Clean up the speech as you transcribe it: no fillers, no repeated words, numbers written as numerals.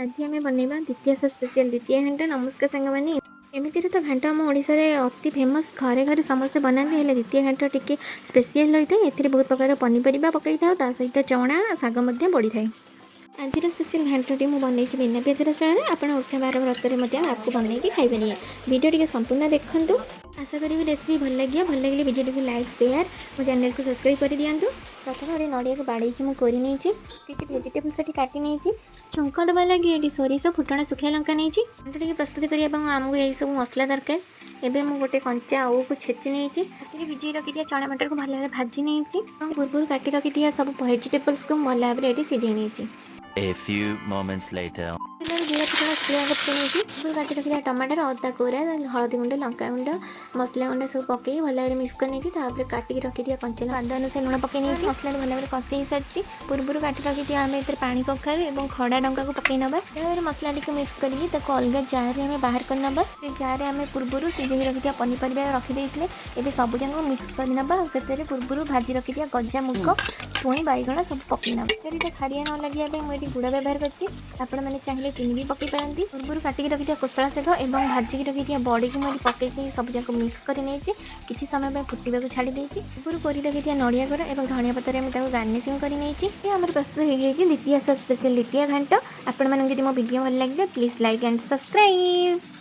ଆଜି ଆମେ ବନେଇବା ଦ୍ୱିତୀୟା ସ୍ପେଶିଆଲ ଦ୍ୱିତୀୟା ଘାଣ୍ଟ। ନମସ୍କାର ସାଙ୍ଗମାନେ। ଏମିତିରେ ତ ଘାଣ୍ଟ ଆମ ଓଡ଼ିଶାରେ ଅତି ଫେମସ୍, ଘରେ ଘରେ ସମସ୍ତେ ବନାନ୍ତି। ହେଲେ ଦ୍ୱିତୀୟା ଘାଣ୍ଟ ଟିକେ ସ୍ପେଶିଆଲ ହୋଇଥାଏ। ଏଥିରେ ବହୁତ ପ୍ରକାର ପନିପରିବା ପକାଇଥାଉ, ତା ସହିତ ଚଣା ଶାଗ ମଧ୍ୟ ପଡ଼ିଥାଏ। ଆଜିର ସ୍ପେଶିଆଲ ଘାଣ୍ଟଟି ମୁଁ ବନେଇଛି ବିନା ପିଆଜ ରସୁଣରେ। ଆପଣ ଓଷା ବାର ବ୍ରତରେ ମଧ୍ୟ ଆକୁ ବନେଇକି ଖାଇପାରିବେ। ଭିଡ଼ିଓ ଟିକେ ସମ୍ପୂର୍ଣ୍ଣ ଦେଖନ୍ତୁ। ଆଶା କରିବି ରେସିପି ଭଲ ଲାଗିବ। ଭଲ ଲାଗିଲେ ଭିଡ଼ିଓଟିକୁ ଲାଇକ୍, ସେୟାର, ମୋ ଚ୍ୟାନେଲକୁ ସବସ୍କ୍ରାଇବ୍ କରିଦିଅନ୍ତୁ। ପ୍ରଥମେ ଗୋଟେ ନଡ଼ିଆକୁ ବାଡ଼େଇକି ମୁଁ କୋରି ନେଇଛି। କିଛି ଭେଜିଟେବଲ୍ ସେଠି କାଟି ନେଇଛି। ଛୁଙ୍କ ଦେବା ଲାଗି ଏଠି ସୋରିଷ, ଫୁଟଣ, ଶୁଖିଲା ଲଙ୍କା ନେଇଛି। ଘାଣ୍ଟ ଟିକେ ପ୍ରସ୍ତୁତ କରିବା ପାଇଁ ଆମକୁ ଏଇସବୁ ମସଲା ଦରକାର। ଏବେ ମୁଁ ଗୋଟେ କଞ୍ଚା ଓଉକୁ ଛେଚି ନେଇଛି। ସେଥିରେ ଭିଜେଇ ରଖିଥିବା ଚଣା ମଟରକୁ ଭଲ ଭାବରେ ଭାଜି ନେଇଛି ଏବଂ ପୂର୍ବରୁ କାଟି ରଖିଥିବା ସବୁ ଭେଜିଟେବଲ୍ସକୁ ମୁଁ ଭଲ ଭାବରେ ଏଠି ସିଝେଇ ନେଇଛି। A few moments later. ତେଲରେ ଜିରା, ଫୁଟଣ, ଶୁଖିଲା ଲଙ୍କା ପକାଇ ନେଇଛି। ପୂର୍ବରୁ କାଟି ରଖିଥିବା ଟମାଟର, ଅଦା କୋରା, ହଳଦୀ ଗୁଣ୍ଡ, ଲଙ୍କା ଗୁଣ୍ଡ, ମସଲା ଗୁଣ୍ଡ ସବୁ ପକାଇ ଭଲ ଭାବରେ ମିକ୍ସ କରି ନେଇଛି। ତାପରେ କାଟିକି ରଖିଥିବା କଞ୍ଚା ସ୍ୱାଦ ଅନୁସାରେ ଲୁଣ ପକାଇ ନେଇଛି। ମସଲାଟି ଭଲ ଭାବରେ କଷି ହେଇସାରିଛି। ପୂର୍ବରୁ କାଟି ରଖିଥିବା ଆମେ ଏଥିରେ ପାଣି କଖାରୁ ଏବଂ ଖଡ଼ା ଡଙ୍କାକୁ ପକାଇ ନେବା। ଭଲ ଭାବରେ ମସଲାଟିକୁ ମିକ୍ସ କରିକି ତାକୁ ଅଲଗା ଜାର୍ରେ ଆମେ ବାହାର କରିନେବା। ସେ ଜାର୍ରେ ଆମେ ପୂର୍ବରୁ ସିଝେଇ ରଖିଥିବା ପନିପରିବା ରଖିଦେଇଥିଲେ। ଏବେ ସବୁ ଯାକ ମିକ୍ସ କରିନେବା ଆଉ ସେଥିରେ ପୂର୍ବରୁ ଭାଜି ରଖିଥିବା ଗଜା ମୁଗ, ଛୁଇଁ, ବାଇଗଣ ସବୁ ପକାଇ ନେବା। ଏଇଟା ଖାରିଆ ନ ଲାଗିବା ପାଇଁ ମୁଁ ଏଠି ଗୁଡ଼ ବ୍ୟବହାର କରିଛି। ଆପଣମାନେ ଚାହିଁଲେ ଚିନି ବି ପକାଇ ପାରନ୍ତି। ପୂର୍ବରୁ କାଟିକି ରଖିଥିବା କୋଶଳା ଶାଗ ଏବଂ ଭାଜିକି ରଖିଥିବା ବଡ଼ିକୁ ମୁଁ ଏଠି ପକାଇକି ସବୁ ଯାକ ମିକ୍ସ କରି ନେଇଛି। କିଛି ସମୟ ପାଇଁ ଫୁଟିବାକୁ ଛାଡ଼ି ଦେଇଛି। ପୂର୍ବରୁ କରି ରଖିଥିବା ନଡ଼ିଆ କୋରା ଏବଂ ଧନିଆ ପତ୍ରରେ ମୁଁ ତାକୁ ଗାର୍ନିସିଂ କରି ନେଇଛି। ଏ ଆମର ପ୍ରସ୍ତୁତ ହୋଇଯାଇଛି ଦ୍ୱିତୀୟା ସ୍ପେଶାଲ ଦ୍ୱିତୀୟା ଘାଣ୍ଟ। ଆପଣମାନଙ୍କୁ ଯଦି ମୋ ଭିଡ଼ିଓ ଭଲ ଲାଗିଥାଏ, ପ୍ଲିଜ୍ ଲାଇକ୍ ଆଣ୍ଡ ସବସ୍କ୍ରାଇବ୍।